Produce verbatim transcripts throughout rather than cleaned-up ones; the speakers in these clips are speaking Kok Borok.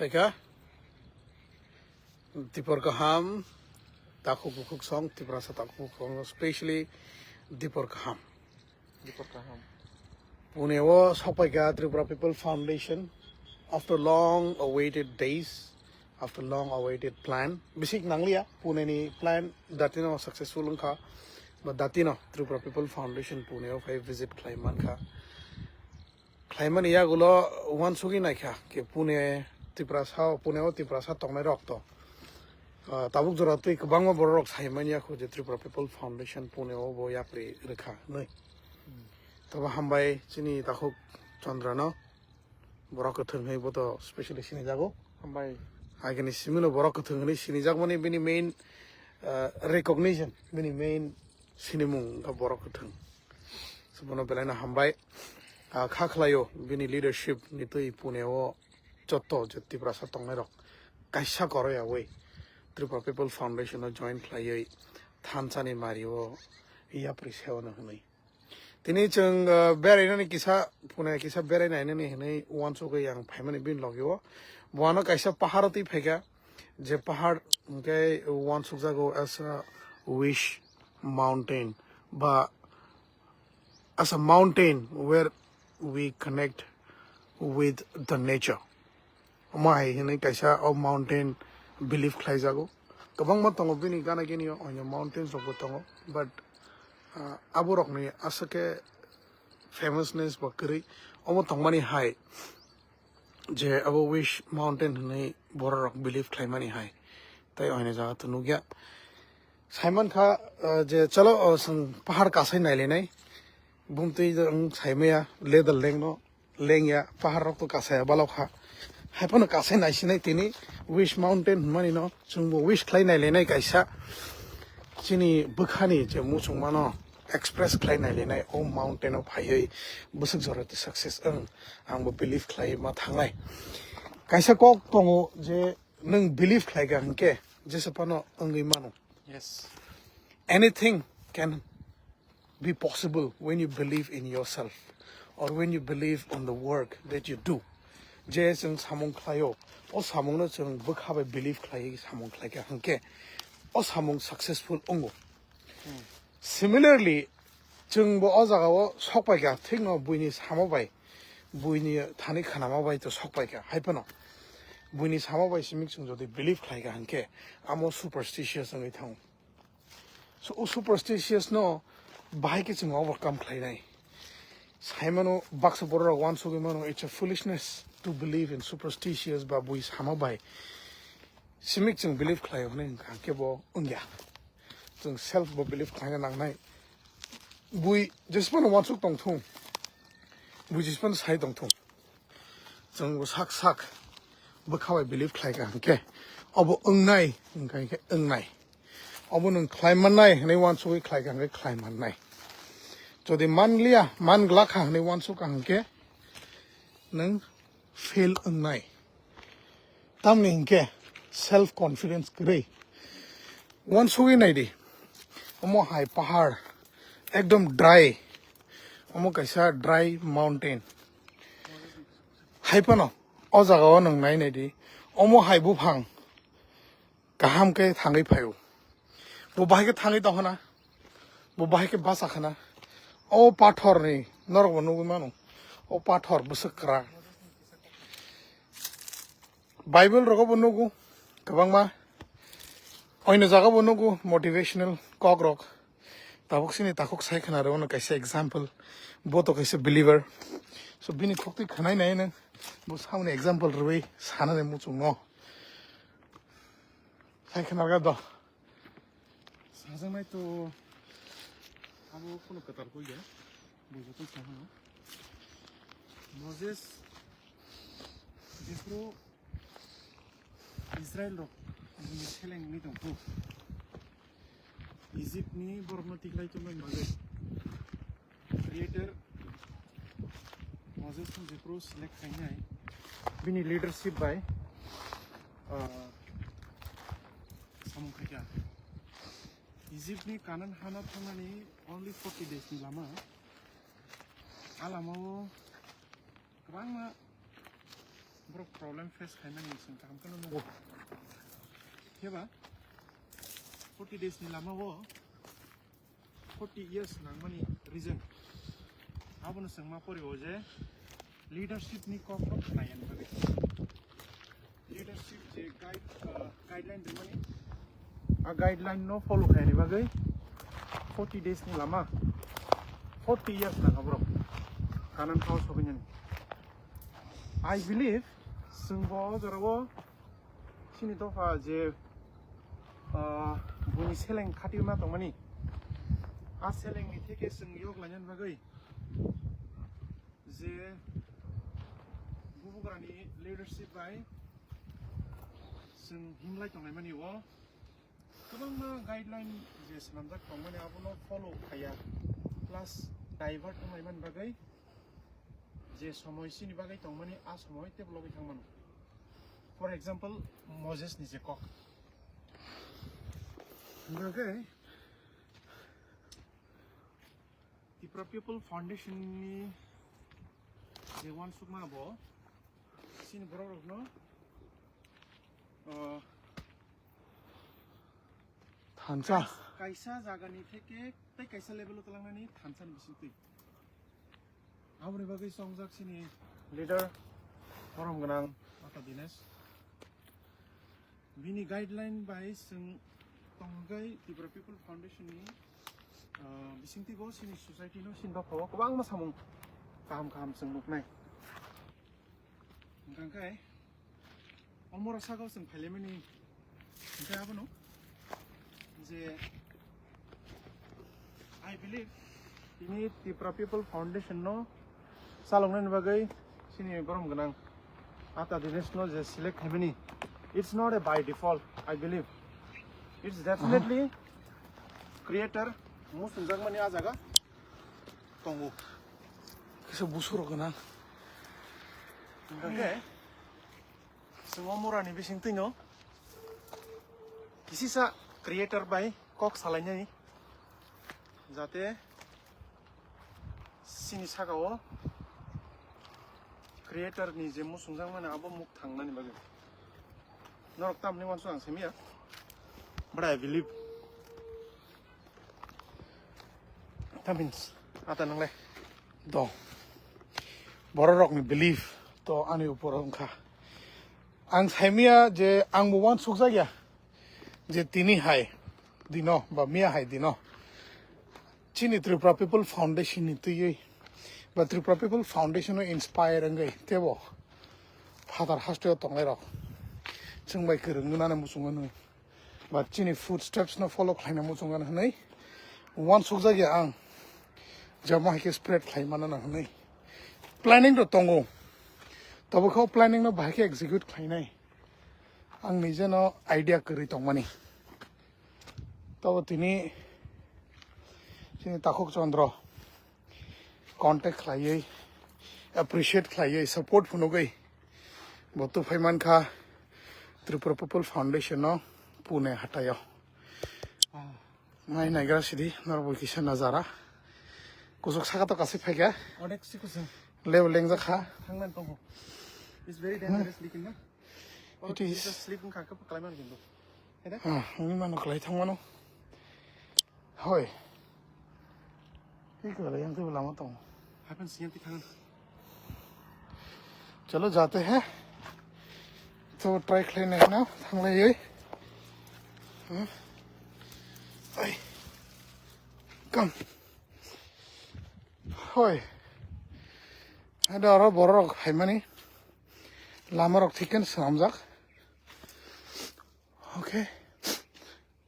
Teka, Dipor Kaham, Takhuk Bukhuk Song, Tiprasa Takhuk Bukhuk Song, specially Dipor Kaham. Dipor Kaham. Pune o sokpaikha Tripura People Foundation. After long awaited days, after long awaited plan. Bisik nanglia, Pune ni plan datino successful wngkha. Ba datino Tripura People Foundation Pune o phai visit khlai mankha. Khlaimani yagulo uansugwi naikha, ke Pune, Tiprasa, Pune o Tiprasa tongnai rok to. Ah, tabuk jora twi kwbangma borok rok saimanya kho je Tripura People Foundation Pune o bo yapri rwkha, nui. Tabo hambai chini Takhuk Chandra no, borok kwthwng hai bo to specially sini jago. Hambai. Agini simino borok kwthwng hwnwi sini jakmani bini main, ah, recognition, bini main sinimung wngkha borok kwthwng. So, bono belaino hambai. Ah, kha khlaio bini leadership ni twi Pune o joto je Tiprasa tongnai rok kaisa koroi awi Tripura People Foundation o join khlaiwi thansani mari o yapri seono hwnwi. Tini chwng, ah, berainani kisa, Pune kisa berai nainani hwnwi uansugwi ang phaimani bini logi o. Bo ano kaisa pahar o twi phaikha, je pahar hwnkhe uansukjago as a wish mountain ba as a mountain where we connect with the nature. Omo hai hwnwi kaisa o mountain believe khlaijago. Kwbangma tongo bini gana gini o, oino mountains rokbo tongo, but, ah, aborokni aswk khe famousness bo kwrwi. Omo tongmani hai je abo Wish Mountain hwnwi bororok believe khlaimani hai, tei oino jaga to nukya. Saimankha, ah, je chalo, oh, chwng pahar kasai nailainai, bumtwi wng saimaya leather lengno. Lengya, pahar rok to kasaya balok kha. Haiphano kasai naisinai tini Wish Mountain hwnmani no chwngbo wish khlai nailainai kaisa chini bwkhani je muchungmano express khlai nailainai o mountain o phaiwi bwswk jora twi success wng, angbo believe khlai ma thangnai. Kaisa kok tongo je nwng believe khlai kha hwnkhe jesa phano wngwi mano. Yes. Anything can be possible when you believe in yourself or when you believe on the work that you do. Je chwng samung khlaio, o samungno chwng bwkha bai believe khlaiwi samung khlaikha hwnkhe o samung successful wngo. Similarly, chwngbo o jagao sokpaikha, thikno buini samo bai, buini thani khanama bai to sokpaikha, haiphano buini samo bai simi chwng jodi believe khlaikha hwnkhe amo superstitious wngwi thango. So, o superstitious no bahai khe chwng overcome khlainai. Saimano baksa borok rok uansugwi mano, it's a foolishness to believe in superstitious ba bui sama bai. Simik chwng believe khlai hwnwi hwnkha hwnkhe bo wngya. Chwng self bo believe khlaina nangnai. Bui jesphano uansuk tongthung. Bui jesphano sai tongthung. Chwng bo sak sak bwkha bai believe khlai kha hwnkhe obo wngnai, hwnkha hwnkhe wngnai. Obo nwng khlai mannai hwnwi uansugwi khlai kha hwnkhe khlai mannai. Jodi manliya, man glak kha hwnwi uansuk kha hwnkhe nwng fail wngnai. Tamni hinkhe self confidence kwrwi. Uansugwi naidi. Omo hai pahar ekdom dry. Omo kaisa dry mountain. Hai phano o jagao nwng nai naidi. Omo hai buphang kaham khe thangwi phaio. Bo bahai khe thangwi tongkhana. Bo bahai khe bachakhana. O pathorni norokbo nugwi mano. O pathor bwswk kwrak. Bible rogo bo nugo kwbangma. Oino jaga bo nugo motivational kok rok. Tabuk sini takhuk sai khna rw kaisa example. Bo to kaisa believer. So bini khuk twi khwnai nai nang. Bo samni example rwi sanani muchung no. Sai khna rw do. Sajaknai to abo kunu kwtal koi ya. Bo joto sa hano. Moses jephru Israel rok bini seleng ni tongkhu. Egypt ni borok no tiklai tongmani bagwi Creator Moses no jephru select khainai bini leadership bai, ah, samung khaikha. Egypt ni Canaan hano thangnani only forty days ni lama. A lama o kwbangma Borok problem face khaimani chwng kaham kheno nugo. Phiya ba forty days ni lama o forty years nangmani reason. Abono chwng ma pori o je leadership ni kok rok khnai ani bagwi. Leadership je guide, uh, guideline rwmani, a guideline no follow khaini bagwi forty days ni lama, forty years nang borok Canaan hao sobainani. I believe chwng bo o jora o chini dopha je, uh, buini seleng khatio ma tongmani, a seleng ni theke chwng yok lainani bagwi je bubugrani leadership bai chwng himlai tonglaimani o kwbangma guideline je swnamjak tongmani abono follow khaiya plus divert wnglaimani bagwi je somoi chini bagwi tongmani a somoi tebo logwi thangmano. For example, Moses ni je kok. Hwnkhe Tipra People Foundation ni je uansukma bo chini borok rokno, uh, thansa kaisa jagani theke tei kaisa level o twlangnani thansa ni bisingtwi. Aboni bagwi chongjak chini leader borom gwnang Ata Dinesh. Bini guideline bai chwng tongwi Tripura People Foundation ni, ah, bisingtwi bo chini society no chini dopha o kwbangma samung kaham kaham chwng nuknai. Hwnkha khe omora saka o chwng phailaimani hwnkhe abono je I believe tini Tripura People Foundation no chaloknani bagwi chini borom gwnang Ata Dinesh no je select khaimani, it's not a by default, I believe. It's definitely creator muchungjakmani a jaga tongo. Kisa busurok gwnang. Hwnkha khe chwng o murani bisingtwino kisisa creator bai kok salainani, jate chini saka o creator ni je muchungjak mani abo muk thangnani bagwi. Norok tamni uansuk ang simiya, but I believe. That means, ata nangle. Do. Bororokni belief to ani upor wngkha. Ang saimia je ang bo uansukjakya je tini hai dino ba miya hai dino chini Tripura People Foundation ni twiwi ba Tripura People Foundation no inspire wngwi tebo phatar hasteo tongnairok chwng bai kwrwng wngnani muchungo nwi. Ba chini footsteps no follow khlaina muchungo hwnwi uansukjakya ang. Jamo hai khe spread khlai mano hwnwi planning to tongo. Tobo khe o planning no bahai khe execute khlainai. Ang nijeno idea kwrwi tongmani. Tobo tini chini Takhuk Chandra contact khlaiwi, appreciate khlaiwi, support phunugwi bo tuphai mankha Tripura People Foundation no Pune hataio. Mai naigra sidi norok bo kisa najara. Kusuk saka to kasik phaikha. Onek si kusuk. Level lengjak kha. Thangman tongo. It's very dangerous leaking na. It is. Slip wngkha khe khlai mano kintu. Heda? Ah, wngwi mano khlai thangmano. Hoi. Thik khlai yang tei lama tong. Happen siyan ti thangan. Chalo jate hai. To try khlai nai na thanglai oi. Hmm. Ai. Come. Hoi. Ada oro borok phaimani. Lama rok thik khe swnamjak. Okay.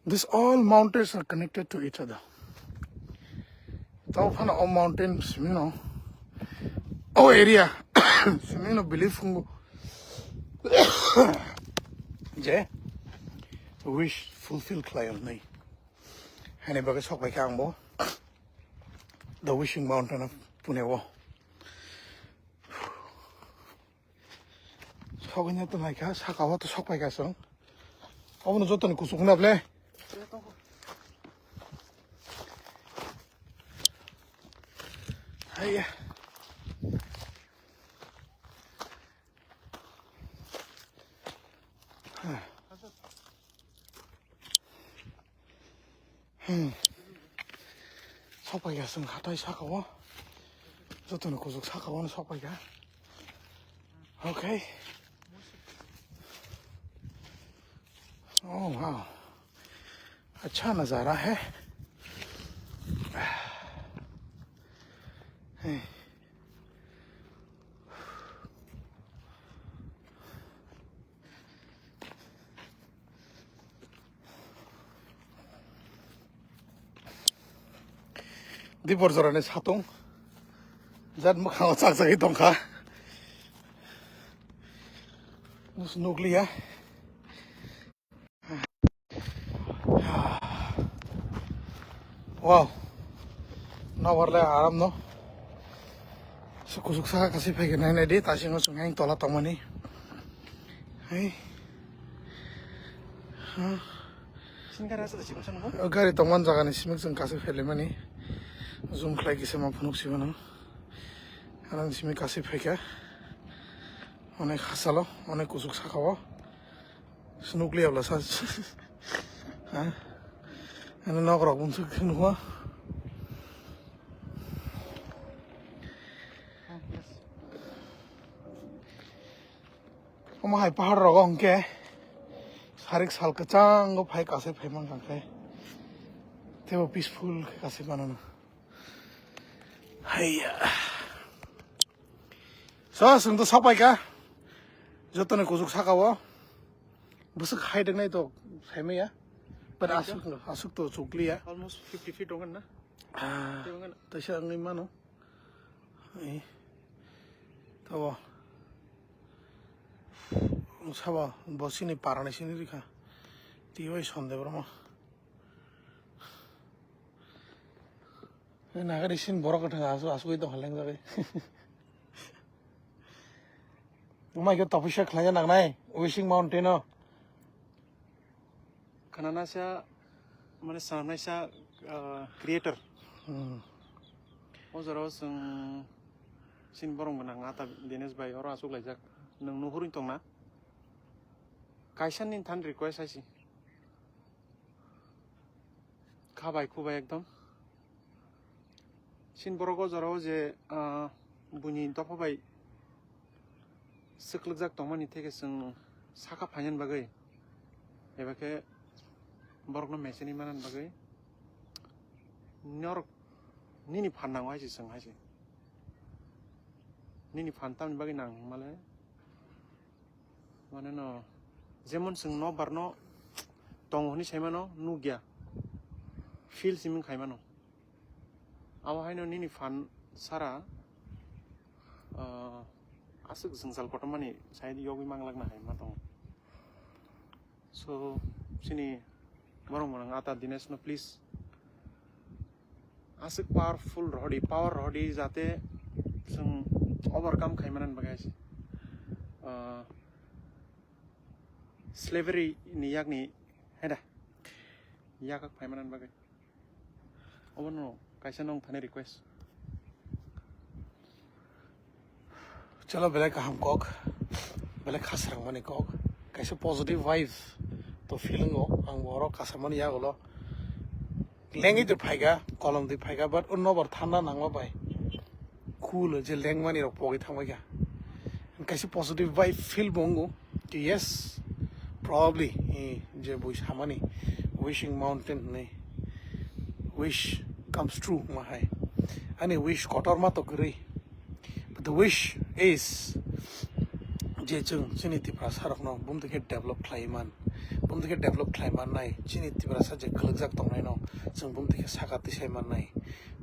These all mountains are connected to each other. Tao phano o mountain simino, o area simino believe wngbo je wish fulfill khlai wngnai. Hani bagwi sok bai kha ang bo the wishing mountain of Pune o. Sogwino to naikha, saka o to sok paikha chwng. Obono jotoni kuchuk na ble. Haiya. Sokpaikha chwng hatai saka o. Jotoni kuchuk saka o sokpaikha. Okay. Oh wow. Acha nazara hai. Hey. Dibor jorani satung. Jat mwkhang chak chagwi tongkha. Nukliya. Wow. Nobar le aram no. Suku suksa kasi phai nai nai di, tasingo chwng yang tola tongmani. Hey. Huh. Sini gari asa da sini sana. O gari tongman jaga ni simik chwng kasi phai mani. Zoom khlai kisa ma phunuk si mano. Arang simik kasi phai kha. Onek hasalo, onek kusuk saka o. Nukliya bwla sa. Ha? Ani nok rok bumsuk khe nukho. Omo hai pahar rogo hwnkhe sarik sal kwchango phai kasai phai mankha khe. Teibo peaceful khe kasai mano. Haiya. So, chwng to sapai kha. Jotoni kuchuk saka o. Bwswk hai dek nai to saimaya. But aswk, aswk to chukliya. Almost fifty feet tongan na? Ah, tongan. Taisa wngwi mano. Eh. Tabo. Sabo, bo sini parani sini rikha. Tiwai sonde broma. Nagari sin borok kwthang asu, asugwi tongkha lengjagwi. Umai khe topisa khlaina nangnai, Wishing Mountain o. Khananaisa, mane sananaisa, ah, creator. Hmm. O jorao chwng sin borok gwnang ata Dinesh bai oro asuk laijak. Nwng nuhurwi tongna. Kaisa nini thani request hai si. Kha bai khu bai ekdom. Sin borok o jorao je, ah, buini dopha bai swklwkjak tongmani theke chwng saka phainani bagwi, eba khe borokno mechani manani bagwi norok nini phan nango hai se chwng hai se. Nini phan tamni bagwi nang hwnmale? Mane no, jemon chwng nokbar no tongo hwnwi sai mano, nukya. Feel siming khai mano. Abo haino nini phan sara, ah, aswk jwngjal kotormani sai yogwi manglakna hai ma tongo. So, chini borok mwnang ata Dinesh no please aswk powerful rohordi, power rohordi jate chwng overcome khai manani bagwi hai se, ah, slavery ni yakni, heda, yak phai manani bagwi. Obono kaisa nong thani request. Chalo, belai kaham kok, belai khasrang mani kok, kaisa positive vibe to feeling o, ang bo oro kasamani yagulo lengwi twi phaikha, kolom twi phaikha, but o nobar thanda nangma bai cool je lengmani rok pogwi thangbaikha, kaisa positive vibe feel bo wngo. Yes, probably, eh, je bui samani Wishing Mountain hwnwi, wish comes true ma hai. Ani wish kotorma to kwrwi. But the wish is je chwng chini Tiprasa rokno bumtwi khe develop khlai man, bumtwi khe develop khlai mannai, chini Tiprasa je khwlwkjak tongnai no chwng bumtwi khe saka tisai mannai.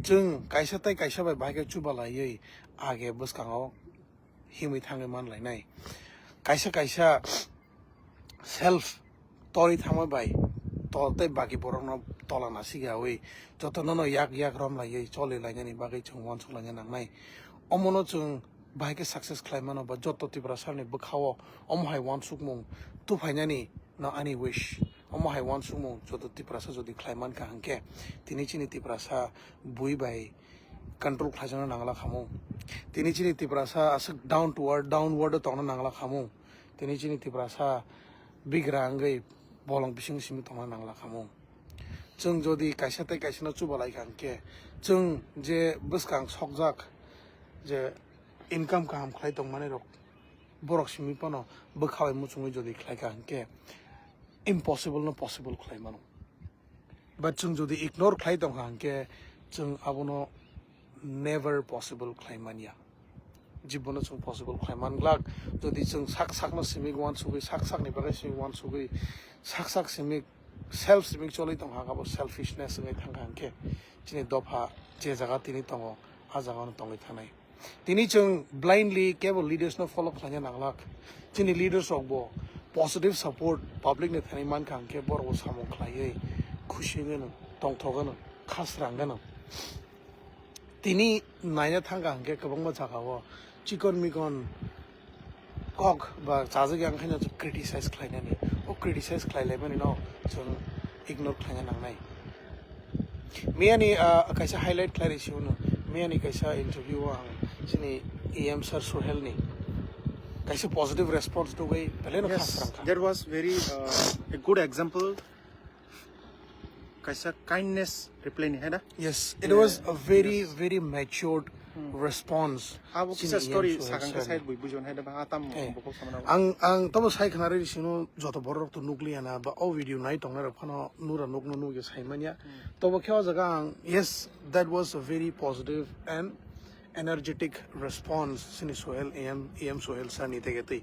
Chwng kaisa tai kaisa bai bahai khe chubalaiwi age bwskango himwi thangwi man lainai. Kaisa kaisa self torwi thangma bai tol tei baki borokno tola nasigawi jotono no yak yak rom laiwi choli lainani bagwi chwng uansuk laina nangnai. Omono chwng bahai khe success khlai mano ba joto Tiprasa ni bwkha o omo hai uansukmung tuphainani no ani wish. Omo hai uansukmung joto Tiprasa jodi khlai mankha hwnkhe tini chini Tiprasa bui bai control khlaijakna nangla khamung. Tini chini Tiprasa aswk down to earth, downward o tongna nangla khamung. Tini chini Tiprasa bigra wngwi bolong bising simi tongna nangla khamung. Chwng jodi kaisa tei kaisa no chubalai kha hwnkhe, chwng je bwskang sokjak je income kaham khlai tongmani rok, borok simi phano bwkha bai muchungwi jodi khlai kha hwnkhe impossible no possible khlai mano. But chwng jodi ignore khlai tongkha hwnkhe chwng abono never possible khlai manya. Jibono chwng possible khlai manglak. Jodi chwng sak sakno simi uansugwi, sak sakni bagwi simi uansugwi, sak sak simi self simi cholwi tongkha, abo selfishness wngwi thangkha hwnkhe chini dopha je jaga tini tongo, a jagano tongwi thanai. Tini chwng blindly kebo leaders no follow khlaina nanglak. Chini leaders rok bo positive support public ni thani mankha hwnkhe borok bo samung khlaiwi khusi wngwi no, tongthok wngwi no, khasrang wngwi no. Tini naina thangkha hwnkhe kwbangma jagao chikon mikon kok ba chajak yang khaino criticize khlainani. O criticize khlailaimani no chwng ignore khlaina nangnai. Miyani, ah, kaisa highlight khlai risi uno. Miyani kaisa interview o ang chini E M sir Sohel ni kaisa positive response tugwi belai no Yes, khasrang kha. That was very, uh, a good example. Kaisa kindness reply ni, hai da? Yes, it Yeah, was a very, yes. very matured Hmm. response. Abo Chini kisa E M story Sohel sakang sir khe ni. Side bui bujon hai da ba atam Eh. bokol samana. Ang, ang tobo sai khna risi uno joto borok to nukliya na ba o video nai tongnai rok phano nura nukno nukya sai manya. Hmm. Tobo khe o jaga ang, yes, that was a very positive and energetic response chini Sohel E M, E M Sohel sir ni tege twi.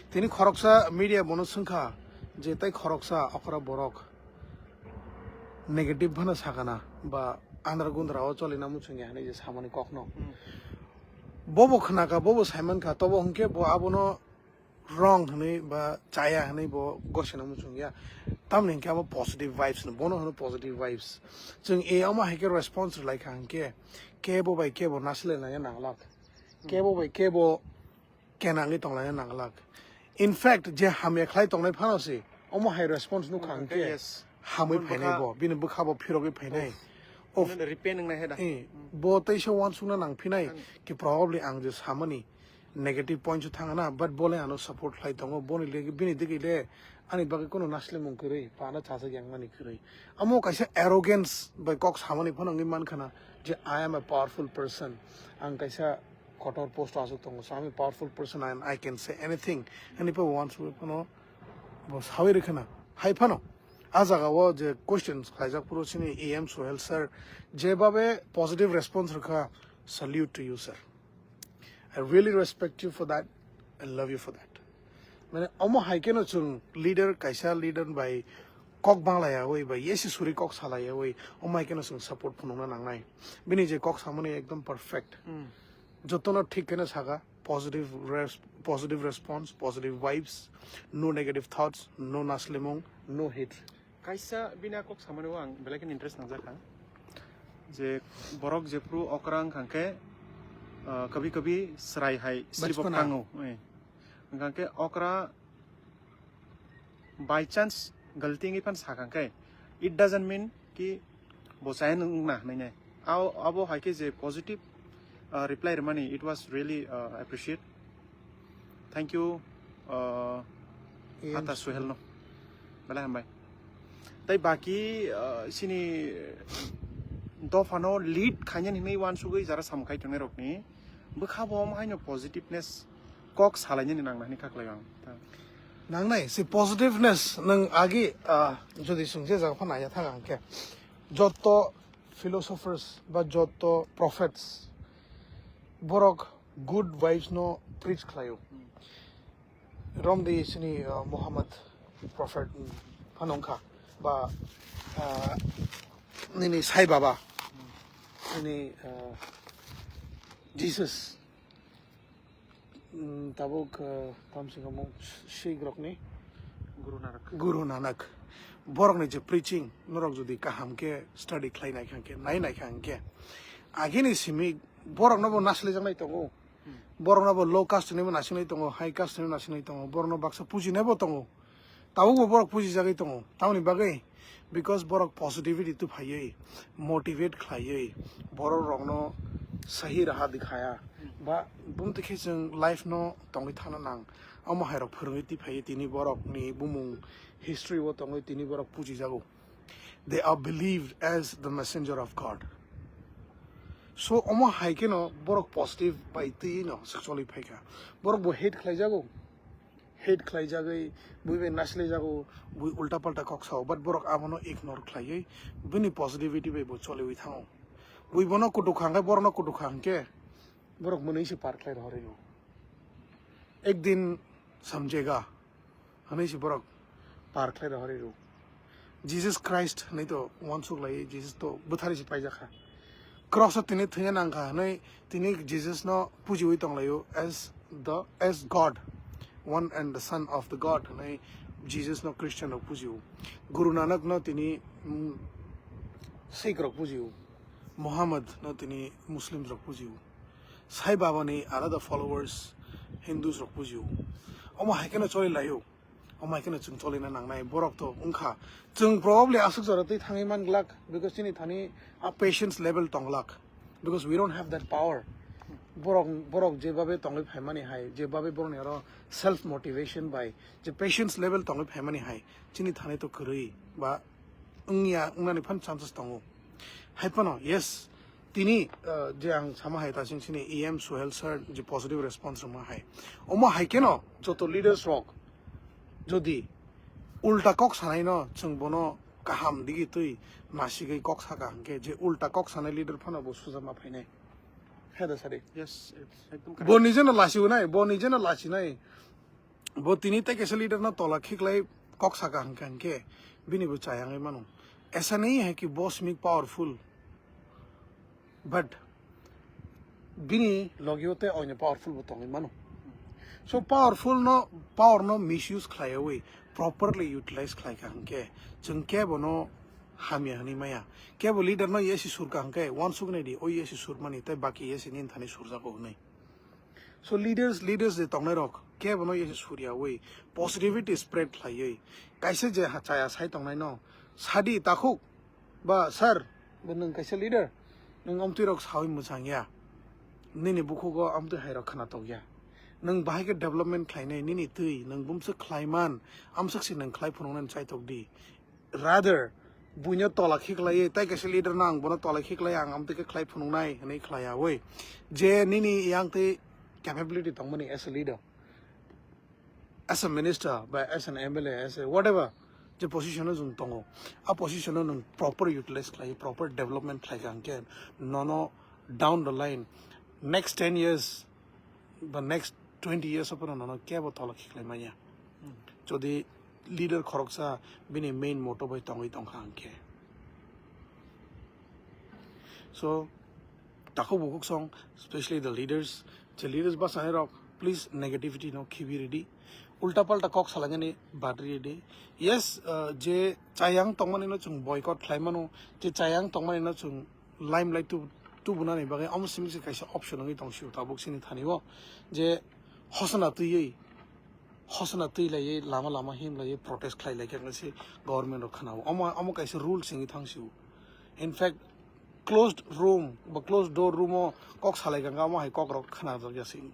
Tini khoroksa media bono swngkha je tai khoroksa okra borok negative phano sakana ba andra gundra o cholina muchungya hinwi je samani kokno. Hmm. Bobo khnaka, bobo saimankha, tobo hwnkhe bo abono wrong hinwi ba chaya hinwi bo gosina muchungya. Tamni hwnkhe abo positive vibes no, bono hwno positive vibes. Chwng e omo hai khe response rwlaikha hwnkhe kebo bai kebo nasilai nangya nanglak. Kebo bai kebo kenangwi tonglaina nanglak. In fact, je hamya khlai tongnai phano se omo hai response nukha hwnkhe yes. Hamwi phainai bo, bini bwkha bo phirogwi phainai. Of. Nini repent wngnai hai da? Eh, bo teisa uansukna nangphinai ki probably ang je samani negative point se thangna, but bole ano support khlai tongo, boni le, bini digi le ani bagwi kono naslimung kwrwi, pana chajak yang mani kwrwi. Amo kaisa arrogance bai kok samani phano wngwi mankhana je I am a powerful person, ang kaisa kotor post o aswk tongo, so I'm a powerful person and I can say anything. Ani pa uansugwi phano bo sawi rwkhana. Hai phano a jaga o je questions khlaijak phuru chini E M Sohel sir, jebabe positive response rwkha, salute to you, sir. I really respect you for that. I love you for that. Mane omo hai khe no chwng leader, kaisa leader bai kok banglayawi bai yesi suri kok salayawi omo hai khe no chwng support phunukna nangnai. Bini je kok samani ekdom perfect. Hmm. Jotono thik khe no saka positive res-, positive response, positive vibes, no negative thoughts, no naslimung, no hate. Kaisa bini a kok samani o ang belai kheno interest nangjak kha. Je borok jephru okra wngkha khe, ah, kabi kabi chwrai hai slip of Bachpana. Tongue o. Eh. Wngkha khe okra by chance galti wngwi phan sakha khe, it doesn't mean ki bo chaya wngna hinwi nai. Abo, abo hai khe je positive, ah, reply rwmani, it was really, ah, appreciate. Thank you, ah, Ian Hata Suhel no. Belai hambai. Tai baki, ah, sini dophano lead khainani hinwi uansugwi jara samung khai tongnai rokni bwkha bo omo haino positiveness kok salainani nangnani khaklai ang. Nangnai, si positiveness nwng agi, ah, jodi swngse jaga phano naiya thang ang khe. Jotto philosophers ba jotto prophets borok good vibes no preach khlaio. Romdi sini, ah, Muhammad prophet, mm, phano wngkha ba, ah, nini Sai Baba, nini, ah, Jesus, mm, tabuk, ah, tamsing mung Sikh rokni Guru Nanak. Guru Nanak. Borokni je preaching, norok jodi kaham khe study khlai naikha hwnkhe, nai naikha hwnkhe, agini simi borokno bo naslijaknai tongo. Borokno bo low caste hinwi bo naisingwi tongo, high caste hinwi naisingwi tongo, borokno baksa pujinai bo tongo. Tabukbo borok pujijagwi tongo. Tamoni bagwi? Because borok positivity tubphaiwi, motivate khlaiwi, borok rokno Sahi raha dikhaya. Ba bumtwi khe chwng life no tongwi thana nang. Omo hai rok phwrwngwi tiphaiwi tini borok ni bumung history o tongwi tini borok pujijago. They are believed as the messenger of God. So omo hai kheno borok positive bai twi no swk choli phaikha. Borok bo hate khlaijago. Hate khlaijagwi, bui bai nasilaijago, bui ulta palta kok sao, but borok abono ignore khlaiwi bini positivity bai bo choliwi thango. Bui bono kutuk kha hwnkhe, borokno kutuk kha hwnkhe, borok mwnwi se par khlai rohorwi rw. Ek din samjega hwnwi se borok par khlai rohorwi rw. Jesus Christ hwnwi to uansuk lai, Jesus to bwtharwi se paijak kha. Cross o tini thwina nang kha hwnwi tini Jesus no pujiwi tong laio as the, as God, one and the Son of the God hwnwi Jesus no Christian rok pujio. Guru Nanak no tini, mm, Sikh rok pujio. Muhammad no tini Muslims rok pujio. Sai Baba ni alada followers Hindus rok pujio. Omo hai kheno choli laio. Omo hai kheno chwng cholina nangnai, borok to wngkha. Chwng probably aswk jora twi thangwi man glak, because chini thani a patience level tong glak, because we don't have that power. Borok, borok jebabe tongwi phaimani hai, jebabe borokni aro self motivation bai je patience level tongwi phaimani hai, chini thani to kwrwi ba wngya, wngnani phan chances tongo. Hai phano, yes, tini, uh, je ang sama hai ta sing sini E M Suhel sir je positive response rwma hai. Omo hai kheno joto leaders rok jodi ulta kok sanai no chwng bono kaham digi twi nasigwi kok saka hwnkhe je ulta kok sanai leader phano bo suja ma phainai. He da sari. Yes, it's ekdom correct. Bo nije no lasi nai, bo nije no lasi nai. Bo tini tei kaisa leader no tola khiklai kok saka hwnkha hwnkhe bini bo chayangwi mano. Esa nahi hai ki bo simi powerful, but bini logio tei oino powerful bo tongwi mano. So powerful no, power no misuse khlaiwi properly utilize khlaikha hwnkhe chwng kebo no hamya hwnwi maya. Kebo leader no yesi surka hwnkhe uansuk nai di, o yesi surmani tei baki yesi nini thani surjago hwnwi. So leaders, leaders je tongnai rok kebo no yesi suryawi positivity spread khlaiwi kaisa je ha chaya sai tongnai no sadi takhuk ba, "Sir, bo nwng kaisa leader, nwng omtwi rok sawi mwchang ya, nini bukhugo amtwi hai rok khna tok ya, nwng bahai khe development khlainai, nini twi nwng bumswk khlaiman, amswk se nwng khlai phunuknani chaitok di." Rather, buino tola khiklaiwi, tai kaisa leader no ang bono tola khiklai, ang amtwi khe khlai phunuknai hwnwi khlaiyawi. Je nini yang tei capability tongmani as a leader, as a minister, ba as an M L A, as a whatever, je position o nwng tongo, a position o nwng proper utilize khlai, proper development khlai kha hwnkhe nono down the line, next ten years, ba next twenty years o phano nono kebo tolo khiklai manya. Jodi leader khoroksa bini main motto bai tongwi tongkha hwnkhe. So, takhuk bukhuk song, especially the leaders, je leaders bwsani rok, please negativity no khibi ridi. Ulta palta kok salainani bad ridi. Yes, uh, je chayang tongmani no chwng boycott khlai mano, je chayang tongmani no chwng limelight tu-, tubunani bagwi omo simi se kaisa option wngwi tong sio tabuk sini thani o, je hosna twiwi, hosna twi laiwi lama lama him laiwi protest khlai lai khe se government rok khna o. Omo, omo kaisa rules wngwi thang sio. In fact, closed room ba closed door room o kok salai kha, omo hai kok rok khna jak ya sini.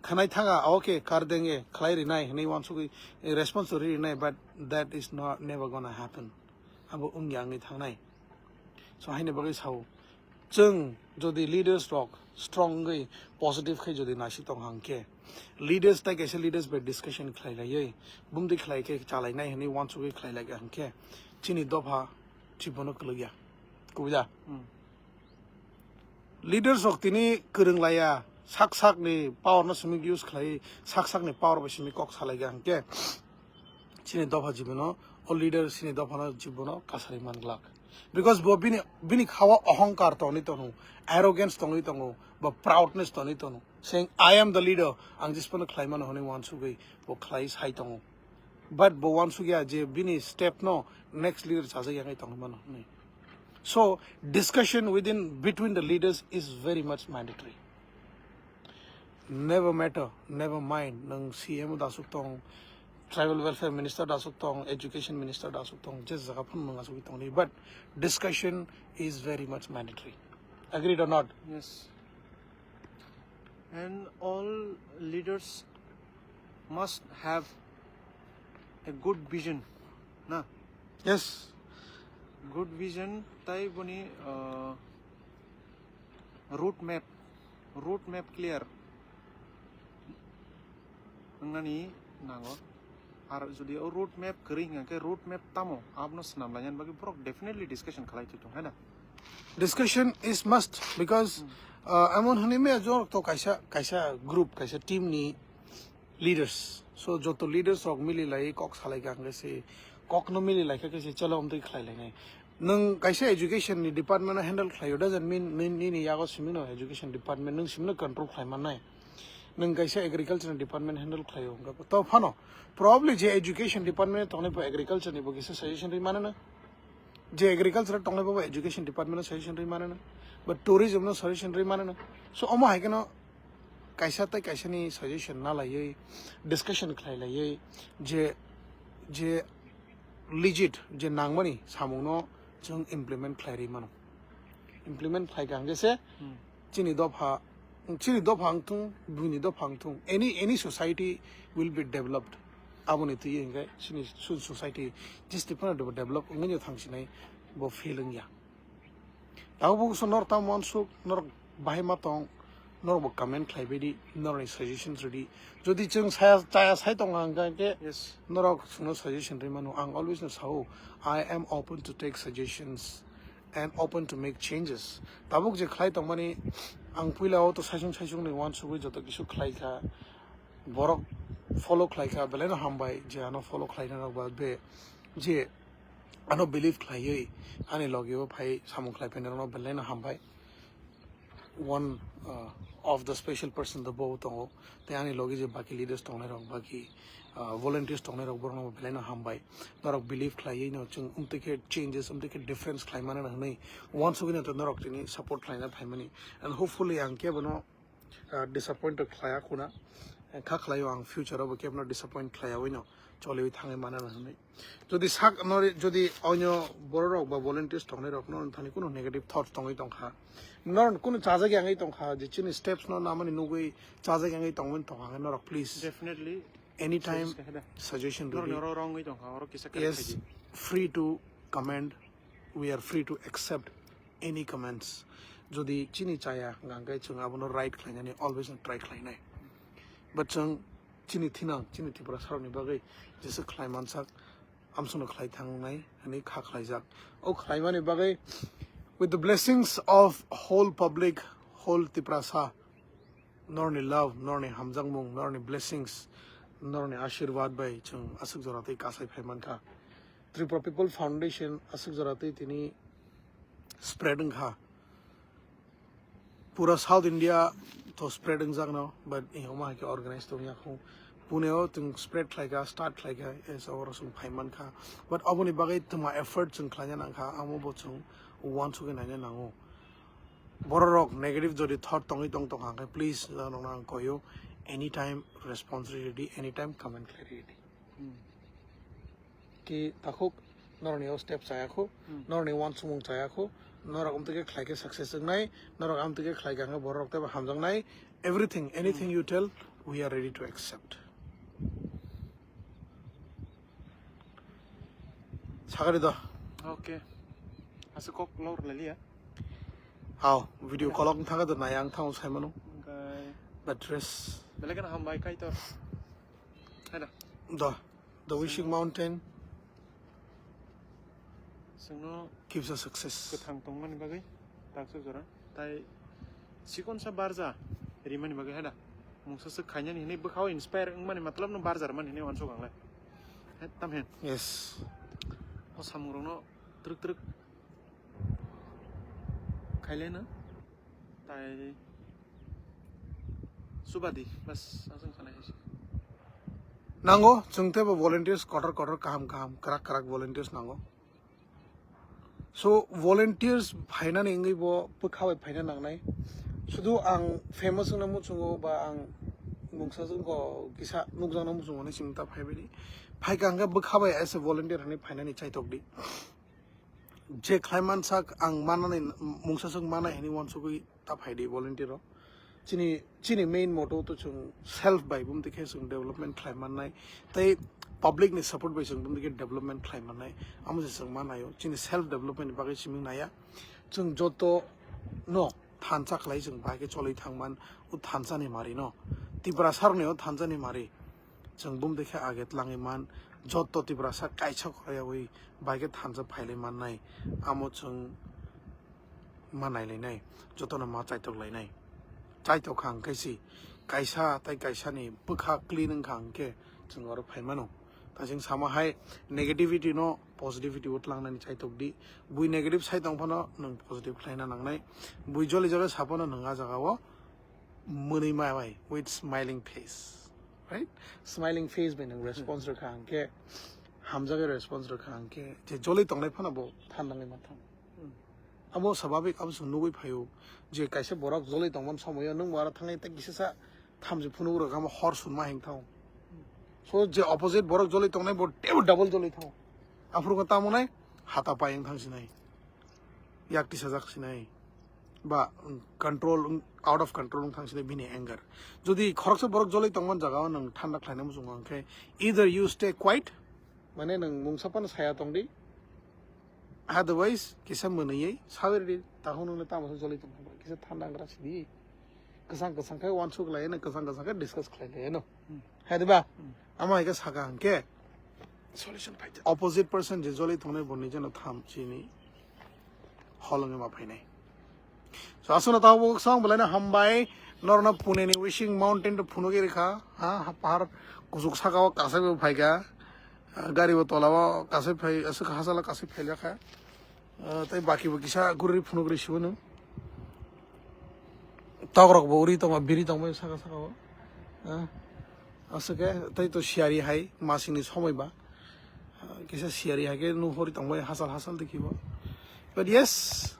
Khnai thanga, "Okay, kar denge, khlai rinai," hwnwi uansugwi response ri rinai, but that is not, never gonna happen. Abo wngya wngwi thangnai. So, haini bagwi sao, chwng jodi leaders rok strong wngwi positive khai jodi naisik tong hang khe, leaders tai kaisa leaders bai discussion khlai laiwi, bumdi khlai khe chalainai hwnwi uansugwi khlai lai hang khe, chini dopha chibono kwlwkya. Kubui da? Hmm. Leaders rok tini kwrwng laiya, sak sak ni power no simi use khlai, sak sak ni power bai simi kok salai kha hwnkhe, chini dopha jibono, o leader chini dopha no jibono kasari man glak. Because bo bini, bini khawa ohongkar tongwi tongno, arrogance tongwi tongo, ba proudness tongwi tongo. Saying, "I am the leader," ang jispono khlai mano hwnwi uansugwi bo khlai sai tongo. But bo uansukya je bini step no next leader chajak yangwi tongwi mano hwnwi. So, discussion within, between the leaders is very much mandatory. Never matter, never mind, nwng C M da aswk tong, tribal welfare minister da aswk tong, education minister da aswk tong, je jaga phano nwng aswk tong di, but discussion is very much mandatory. Agreed or not? Yes. And all leaders must have a good vision, na? Yes. Good vision, tai boni, uh, road map, road map clear wngnani nango. Ar jodi o road map kwrwi hwnkha khe, road map tamo, abono swnam lainani bagwi borok definitely discussion khalai tong, hai na? Discussion is must because, uh, emon hwnwi maya jorok to kaisa, kaisa group, kaisa team ni leaders. So joto leaders rok mili lai kok salai kha hwnkhe se kokno mili lai kha khe se chalo amtwi khlai lainai. Nwng kaisa education ni department no handle khlaio doesn't mean nini, nini yago simi no education department nwng simi no control khlai mannai. Nwng kaisa agriculture ni department handle khlaio hwnkhe to phano probably je education department tongnai bo agriculture ni bo kisa suggestion ri mano na. Je agriculture tongnai bo education department no suggestion ri mano na. But tourism no suggestion ri mano na. So omo hai kheno kaisa tei kaisa ni suggestion na laiwi discussion khlai laiwi je, je legit je nangmani samung no chwng implement khlai ri mano. Implement khlai kha hwnkhe se Hmm. chini dopha, chini dopha wng thung, buini dopha wng thung, any, any society will be developed. Aboni twi hwnkhe chini su-, society jistipano develop wngwi thang sinai bo feel wngya. Tabuk so norok tamo uansuk, norok bahai ma tong, norok bo comment khlai baidi, norokni suggestions rwdi. Jodi chwng saya, chaya sai tongo hwnkha khe Yes. norok chwngno suggestion rwi mano. Ang always no sao, I am open to take suggestions and open to make changes. Tabuk je khlai tongmani, ang puila o to saisung saisung ni uansugwi joto kisu khlai kha. Borok follow khlai kha, belai no hambai je ano follow khlai na rok ba be je ano believe khlaiwi ani logi o phai samung khlai phaina rok no belai no hambai. One, uh, of the special person the bo tongo, tei ani logi je baki leaders tongnai rok, baki, uh, volunteers tongnai rok, borok no belai no hambai. Norok believe khlaiwi no chwng umtwi khe changes, umtwi khe difference khlai mano hwnwi uansugwi no norok tini support khlaina phaimani. And hopefully ang kebo no, uh, disappointed khlaiya khuna, kha khlaio ang future o bo kebo no disappoint khlaiyawi no choliwi thangwi mano hwnwi. Jodi sak nori, jodi onyo borok rok ba volunteers tongnai rok no thani kuno negative thoughts tongwi tongkha, nor kuno chajak yangwi tongkha, je chini steps no namani nugwi chajak yangwi tongmani tongkha, norok please Definitely. anytime Suggestion khe da. suggestion Norok rwdi. norok wrong wi tongkha, oro kisa correct Yes, khaidi. Free to comment, we are free to accept any comments. Jodi chini chaya hwnkhe chwng abono right khlainani always try khlainai. But chwng chini thinang, chini Tripura sarokni bagwi jesa khlai mansak, amsongno khlai thangnai hwnwi kha khlaijak. O khlaimani bagwi, with the blessings of whole public, whole Tiprasa, norni love, norni hamjakmung, norni blessings, norni ashirwad bai chwng aswk jora tei kasai phai mankha. Tripura People Foundation aswk jora tei tini spread wngkha. Pura South India to spread wngjakno, but omo hai khe organize tongya kho. Pune o chwng spread khlaikha, start khlaikha, esa oro chwng phai mankha. But oboni bagwi twma effort chwng khlaina nangkha, amo bo chwng uansugwi naina nango. Borok rok negative jodi thought tongwi tong tongkha hwnkhe, please, norokno ang koyo, anytime response ready, anytime comment khlai ready. Hmm. Ki takhuk norokni o step chaya kho, Hmm. norokni uansukmung chaya kho, norok amtwi khe khlai khe success wngnai, norok amtwi khe khlai khe ang borok teibo hamjaknai. Everything, anything Hmm. you tell, we are ready to accept. Sakari do. Okay. Asa kok lor laliya. Hao, video kolok thangkhe do nai ang thango saimano. Okay. But dress. Belai kheno hambai kaitor. Hai da. Do. The Wishing Mountain Chwngno keeps a success. Kwthang tongmani bagwi taksa jora. Tai sikonsa barja rimani bagwi, hai da. Mungsa swk khainani hinwi bwkhao inspire wngmani matlabno barja rwmani hinwi uansuk ang le. Hai, tam hin. Yes. O samungrokno twrwk twrwk khaileno. Tai subadi, bas, aswk sanai hai se. Nango, chwng teibo volunteers kotor kotor kaham kaham, kwrak kwrak volunteers nango. So, volunteers phainani wngwi bo bwkha bai phaina nangnai. Sudu ang famous wngna muchungo ba ang mungsa jwngko kisa nukjakna muchungo hinwi chwng ta phaibaidi. Phaikha hwnkhe bwkha bai as a volunteer hinwi phainani chaitok di. Je khlaiman sak ang manani mungsa swk manai hwnwi uansugwi ta phaidi volunteer o. Chini, chini main motto to chwng self bai bumtwi khe chwng development khlai mannai, tei public ni support bai chwng bumtwi khe development khlai mannai. Amo se chwng manaio, chini self development ni bagwi simi naya. Chwng joto no thansa khlai chwng bai khe cholwi thangman, o thansa ni mari no. Tiprasa rokni o thansa ni mari. Chwng bumtwi khe age tlangwi man, joto Tiprasa kaisa khoroyawi bai khe thansa phailai mannai. Amo chwng ma nailainai, jotono ma chaitok lainai. Chaitok kha hwnkhe si kaisa tei kaisa ni bwkha clean wngkha hwnkhe chwng oro phai mano. Ta chwng sama hai negativity no positivity o tlangnani chaitok di. Bui negative sai tong phano nwng positive khlaina nangnai. Bui joli joli sa phano nwng a jaga o mwnwi ma bai with smiling face. Right? Smiling face bai nwng response rwkha hwnkhe, hamjakhe response rwkha hwnkhe, je joli tongnai phano bo thandangwi ma thang. Abo swababik abo chwng nugwi phaio je kaisa borok joli tongmani somoio nwng bo aro thangwi tei kisa sa thamchi phunuk rwkha, amo hor sunma hing thang. So je opposite borok joli tongnai bo teibo double joli thang. Aphuru khe tamo nai hata pai wng thang sinai. Yak tisajak sinai. Ba, mm, control, mm, out of control wng thang sinai bini anger. Jodi khoroksa borok joli tongmani jaga o nwng thanda khlaina muchungo hwnkhe, either you stay quiet, mane nwng mungsa phano saya tongdi, otherwise kisa mwnwi sawi rwdi, takhuk nwngno tamo se joli tongkha, kisa thanda wng gra sidi. Kwchang kwchang khe uansuk lai no, kwchang kwchang khe discuss khlai lai no. Hai diba? Amo hai khe saka hwnkhe solution phai opposite person je joli tongnai bo nijeno tham chini holongwi ma phainai. So, aswkno tabuk song belaino hambai, norno Pune ni Wishing Mountain to phunugwi rwkha, ha, ha, pahar kuchuk saka o kasai bo phaikha, ah, gari bo tola o kasai phai, aswk hachal o kasai phaijakha. Ah, tei baki bo kisa guri phunugwi sibo nwng. Tok rok bo uri tongma, biri tongma saka saka o. Ah, aswk khe tei to siyari hai masing ni somoi ba. Ah, kisa siyari hai khe nuhori tongbai hachal hachal dekhi bo. But yes,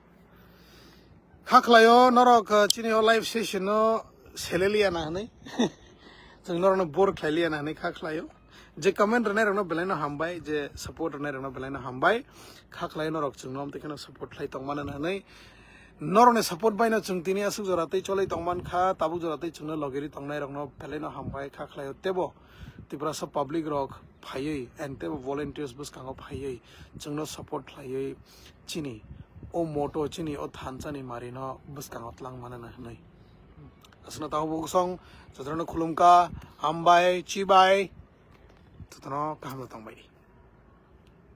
kha khlaio norok, uh, chini o live session no seleliya na hwnwi. Chwng norokno bore khlailiya na hwnwi kha khlaio. Je comment rwnai rokno belaino hambai, je support rwnai rokno belaino hambai. Kha khlaio norok chwngno amtwi kheno support khlai tongmani hwnwi. Norokni support baino chwng tini aswk jora tei cholai tongman kha, tabuk jora tei chwngno logeri tongnai rokno belaino hambai kha khlaio. Tebo Tiprasa public rok phaiwi and tebo volunteers bwskango phaiwi chwngno support khlaiwi chini o motto, chini o thansa ni mari no bwskango twlang manana hwnwi. Aswkno tabuk song jotono khulumkha, hambai, chibai, jotono kaham tongbai.